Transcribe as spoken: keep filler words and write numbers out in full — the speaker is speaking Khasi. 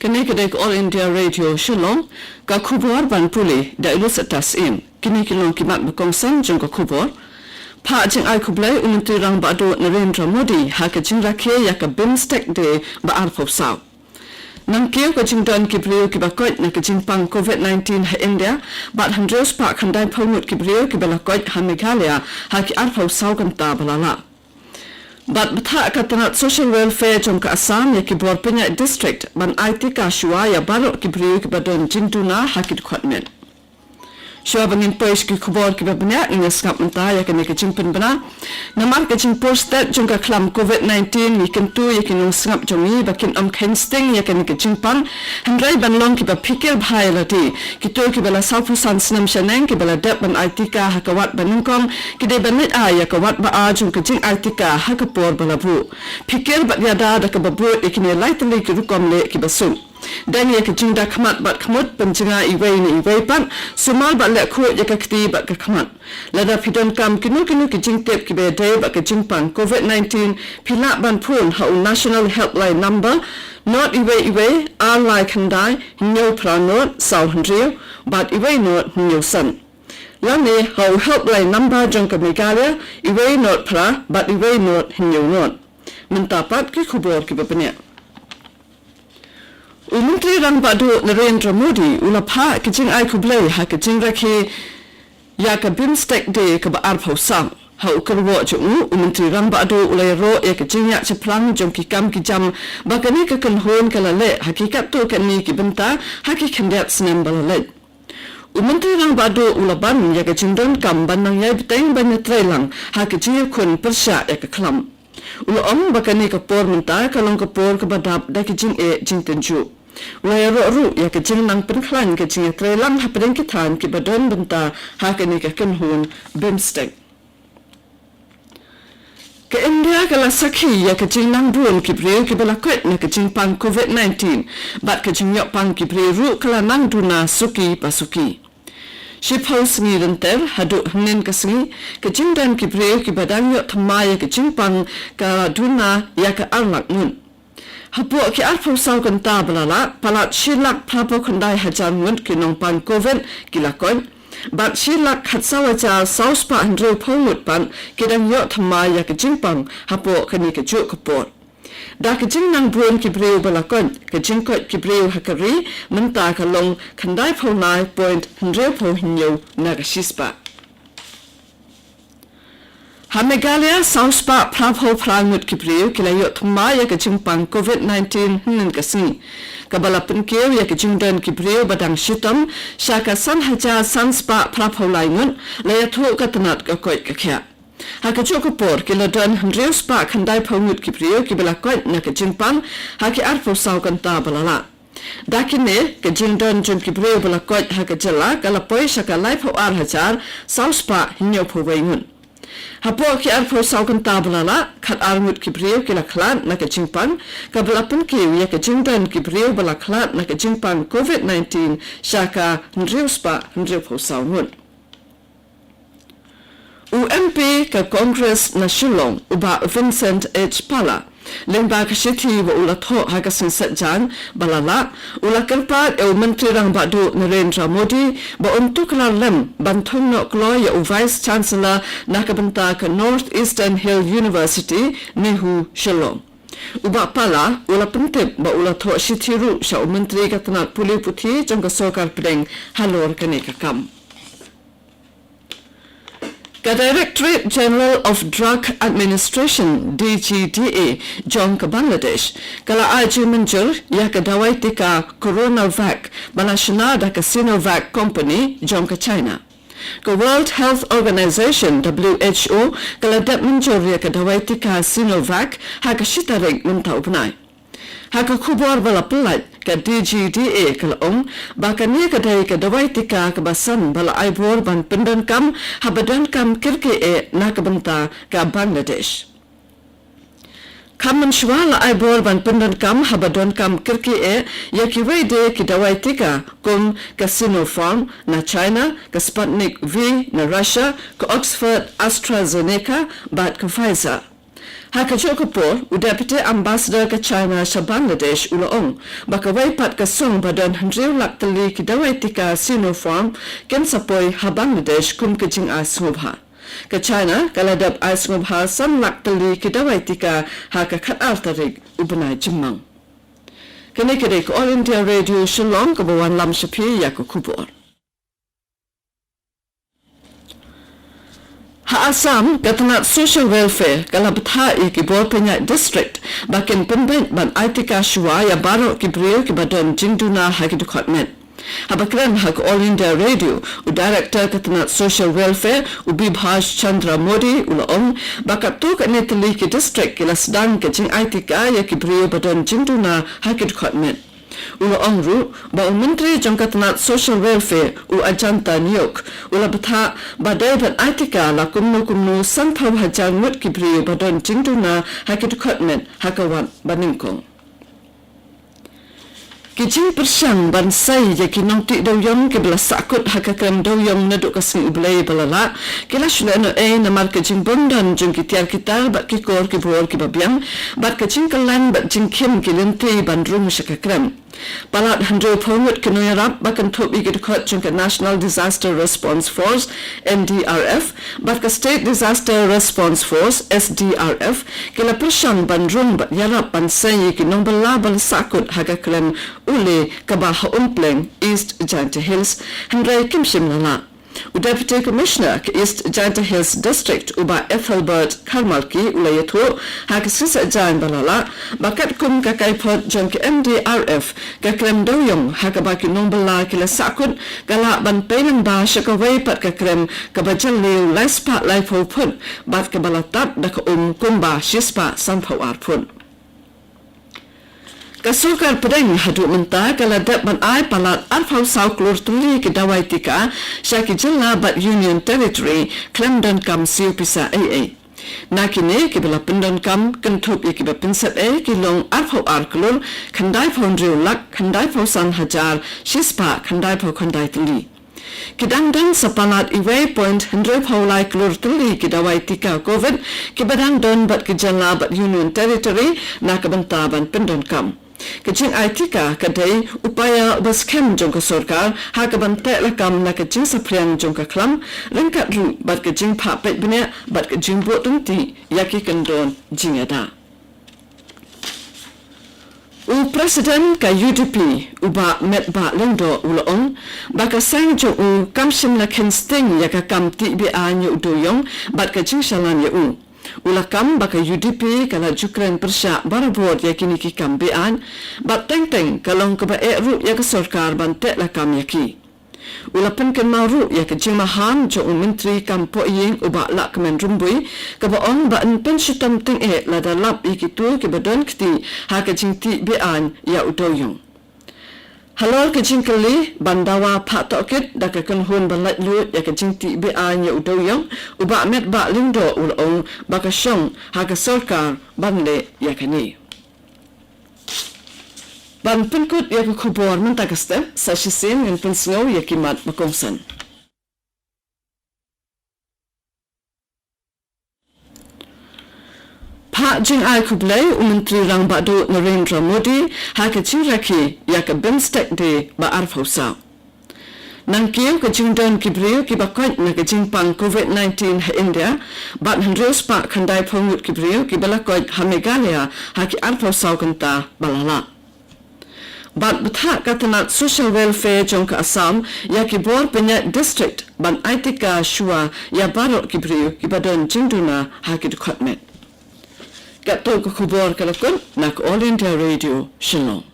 Kane ka dei ka All India Radio Shillong, ka khubor ban pule da i Lucy Tassin. Kine ki long ki mat ba kongsan jong ka khubor. Phah jingai khublei u Myntri Rangbah Duh Narendra Modi ha ka jingrakhe ïa ka BIMSTEC Day ba arphew saw. Nangkiew ka jingdon ki briew kiba koit na ka jingpang COVID nineteen ha India, bad hynriew spah khyndai phew ngut ki briew kiba la koit ha Meghalaya ha ki arphew saw kynta ba la leit. Bad bthah ka tnat Social Welfare jong ka Assam ïa ki bor pynïaid district ban ai tika shuwa ïa baroh ki briew kiba don jingduna ha ki dkhot met. Shuwa ba ngin poi sha ki khubor kiba bniah, ngin ïa sngap mynta ïa kane ka jingpynbna. Namar ka jingpur stet jong ka khlam COVID nineteen, ngi kyntu ïa ki nongsngap jong ngi ba kin ym kheiñ sting ïa kane ka jingpang, hynrei ban long kiba phikir bha ïa lade. Kito kiba la sawphew san snem shaneng kiba la dep ban ai tika ha ka wat ba nyngkong, ki dei ban leit ai ïa ka wat ba ar jong ka jingai tika ha ka por ba la buh. Phikir bad ïada da kaba bud ïa kine lai tylli ki rukom leh kiba suk. Deng ïa ka jingda khmat bad khmut, pynjngai iwei na iwei pat, sumar bad leh khuid ïa ka kti bad ka khmat. Lada phi donkam kino kino ki jingtip kiba ïadei bad ka jingpang COVID nineteen, phi lah ban phone ha u National Helpline Number, nod iwei iwei, ar lai khyndai, hynñiew phra nod, saw hynriew, bad iwei nod, hynñiew san. Lane ha u Helpline Number jong ka Meghalaya, iwei nod phra, bad iwei nod, hynñiew nod. Mynta pat ki khubor kiba bniah. U Myntri Rangbah Duh Narendra Modi u la phah ka jingai khublei ha ka jingrakhe ïa ka BIMSTEC Day kaba arphew saw. Ha u kyrwoh jong u, u Myntri Rangbah Duh u la ïaroh ïa ka jingïaid shaphrang jong ki kam ki jam ba kane ka kynhun ka la leh ha ki katto katne ki bynta ha ki khyndiat snem ba la leit. U Myntri Rangbah Duh u la ban ïa ka jingdonkam ban nang ïai bteng ban ïatreilang ha ka jingïakhun pyrshah ïa ka khlam. U la ong ba kane ka por mynta ka long ka por kaba dap da ki jingeh jingtynjuh. U la ïaroh ruh ïa ka jingnang pynkhlaiñ ka jingïatreilang hapdeng ki thaiñ kiba don bynta ha kane ka kynhun BIMSTEC. Ka India ka la sakhi ïa ka jingnang bun ki briew kiba la koit na ka jingpang COVID nineteen, bad ka jingïoh pang ki briew ruh ka la nang duna suki pa suki. Shiphew sngi lynter haduh hynnin ka sngi, ka jingdon ki briew kiba dang ïoh thymmai ïa ka jingpang ka la duna ïa ka ar lak ngut. Hapoh ki arphew saw kynta ba la leit, palat shi lak phra phew khyndai hajar ngut ki nongpang COVID ki la koit, bad shi lak khatsaw hajar saw spah hynriew phew ngut pat ki dang ïoh thymmai ïa ka jingpang hapoh kane kajuh ka por. Da ka jingnang bun ki briew ba la koit, ka jingkoit ki briew ha ka ri mynta ka long khyndai phew lai point hynriew phew hynñiew na ka shispah. Ha Meghalaya, saw spah phra phew phra ngut ki briew ki la ïoh thymmai ïa ka jingpang COVID nineteen hynnin ka sngi, kaba la pynkiew ïa ka jingdon ki briew ba dang shitom sha ka san hajar san spah phra phew lai ngut, la ïathuh ka tnat ka koit ka khiah. Ha kajuh ka por, ki la don hynriew spah khyndai phew ngut ki briew kiba la koit na ka jingpang ha ki arphew saw kynta ba la leit. Da kine, ka jingdon jong ki briew ba la koit ha ka jylla ka la poi sha ka laiphew ar hajar saw spah hynñiew phew wei ngut. Hapoh ki arphew saw kynta ba la leit, khat ar ngut ki briew ki la khlad na ka jingpang, kaba la pynkiew ïa ka jingdon ki briew ba la khlad na ka jingpang COVID nineteen sha ka hynriew spah hynriew phew saw ngut. U M P ka Congress na Shillong, u Bah Vincent H Pala, lyngba ka shithi ba u la thoh ha ka sngi Saitjaiñ ba la leit, u la kyrpad ïa u Myntri Rangbah Duh Narendra Modi ba un tuklar lem ban thung noh kloi ïa u Vice Chancellor na ka bynta ka North Eastern Hill University, NEHU Shillong. U Bah Pala u la pyntip ba u la thoh shithi ruh sha u Myntri ka tnat pule puthi jong ka Sorkar Pdeng halor kane ka kam. Ka Directorate General of Drug Administration, D G D A, jong ka Bangladesh, ka la ai jingmynjur ïa ka dawai tika Coronavac ba la shna da ka Sinovac Company jong ka China. Ka World Health Organization, W H O, ka la dep mynjur ïa ka dawai tika Sinovac ha ka shi tarik mynta u bnai. Ha ka khubor ba la pyllait, ka D G D A ka la ong ba kane ka dei ka dawai tika kaba san ba la ai bor ban pyndonkam haba donkam kyrkieh na ka bynta ka Bangladesh. Kham mynshuwa la ai bor ban pyndonkam haba donkam kyrkieh ïa kiwei de ki dawai tika kum ka Sinopharm na China, ka Sputnik V na Russia, ka Oxford AstraZeneca bad ka Pfizer. Ha kajuh ka por, u Deputy Ambassador ka China sha Bangladesh u la ong ba kawei pat ka song ba don hynriew lak tylli ki dawai tika Sinopharm kin sa poi ha Bangladesh kum ka jingai sngewbha. Ka China ka la dep ai sngewbha san lak tylli ki dawai tika ha ka khatar tarik u bnai Jymmang. Kane ka dei ka All India Radio Shillong kaba wanlam sha phi ïa ka khubor. Ha Assam, ka tnat Social Welfare ka la bthah ïa ki bor pynïaid district ba kin pynbeit ban ai tika shuwa ïa baroh ki briew kiba don jingduna ha ki dkhot met. Haba kren ha ka All India Radio, u Director ka tnat Social Welfare, u Bibhash Chandra Modi, u la ong ba katto katne tylli ki district ki la sdang ka jingai tika ïa ki briew ba don jingduna ha ki dkhot met. U la ong ruh ba u Myntri jong ka tnat Social Welfare, u Ajanta Niyok, u la bthah ba dei ban ai tika la kumno kumno sanphew hajar ngut ki briew ba don jingduna ha ki dkhot met ha ka wat ba nyngkong. Ki jingpyrshang ban sei ïa ki nongtih dewïong kiba la sahkut ha ka krem dewïong naduh ka sngi U Blei ba la lah ki la shu lehnohei namar ka jingbymdon jong ki tiar ki tar bad ki kor ki bor kiba biang bad ka jingkyllaiñ bad jingkhim ki lynti ban rung sha ka krem. Palat hynriewphew ngut ki nongïarap ba kynthup ïa ki dkhot jong ka National Disaster Response Force, N D R F, bad ka State Disaster Response Force, S D R F, ki la pyrshang ban rung bad ïarap ban sei ïa ki nongbylla ba la sahkut ha ka krem Ule kaba ha Umpleng, East Jaintia Hills, hynrei kim shym la lah. U Deputy Commissioner ka East Jaintia Hills District, u Bah Ethelbert Kharmalki, u la ïathuh ha ka sngi Saitjaiñ ba la lah ba katkum ka kaiphod jong ka N D R F, ka krem dewïong ha kaba ki nongbylla ki la sahkut ka lah ban pei lyngba sha kawei pat ka krem kaba jylliew lai spah laiphew phut bad kaba la tad da ka um kumba shi spah sanphew ar phut. Ka sorkar pdeng haduh mynta ka la dep ban ai palat arphew saw klur tylli ki dawai tika sha ki jylla bad Union Territory khlem donkam siew pisa ei ei. Na kine kiba la pyndonkam kynthup ïa kiba pynsep ei ki long arphew ar klur khyndaiphew hynriew lak khyndaiphew san hajar shi spah khyndaiphew khyndai tylli. Ki dang don sa palat iwei point hynriewphew lai klur tylli ki dawai tika Covid kiba dang don bad ki jylla bad Union Territory na ka bynta ban pyndonkam. Ka jingai tika ka dei u paia uba skhem jong ka sorkar ha kaban teh lakam na ka jingsaphriang jong ka khlam ryngkat ruh bad ka jingphah peit bniah bad ka jingbuh ryntih ïa ki kyndon jingïada. U President ka U D P, u Bah Metbah Lyngdoh, u la ong ba ka seng jong u kam shym la kheiñ sting ïa ka kam tih be-aiñ ïa u dewïong bad ka jingshalan ïa u. U la kam ba ka U D P ka la ju kren pyrshah barabor ïa kine ki kam be-aiñ bad teng teng ka long kaba eh ruh ïa ka sorkar ban teh lakam ïa ki. U la pynkynmaw ruh ïa ka jingmaham jong u Myntri Kam Pohïing, u Bah Lahkmen Rymbui, kaba ong ba yn pynshitom tyngeh lada lap ïa kito kiba don kti ha ka jingtih be-aiñ ïa u dewïong. Halor ka jingkylli ban dawa phah tohkit da ka kynhun ban laitluid ïa ka jingtih be-aiñ ïa u dewïong, u Bah Metbah Lyngdoh u la ong ba ka shong ha ka sorkar ban leh ïa kane. Ban pynkut ïa ka khubor mynta ka step, sa shisien ngin pynsngew ïa ki mat ba kongsan. Phah jingai khublei u Myntri Rangbah Duh Narendra Modi ha ka jingrakhe ïa ka BIMSTEC Day ba arphew saw. Nangkiew ka jingdon ki briew kiba koit na ka jingpang Covid nineteen ha India, bad hynriew spah khyndai phew ngut ki briew kiba la koit ha Meghalaya ha ki arphew saw kynta ba la lah. Bad bthah ka tnat Social Welfare jong ka Assam ïa ki bor pynïaid district ban ai tika shuwa ïa baroh ki briew kiba don jingduna ha ki dkhot met. Katto ka khubor ka la kut na ka All India Radio Shillong.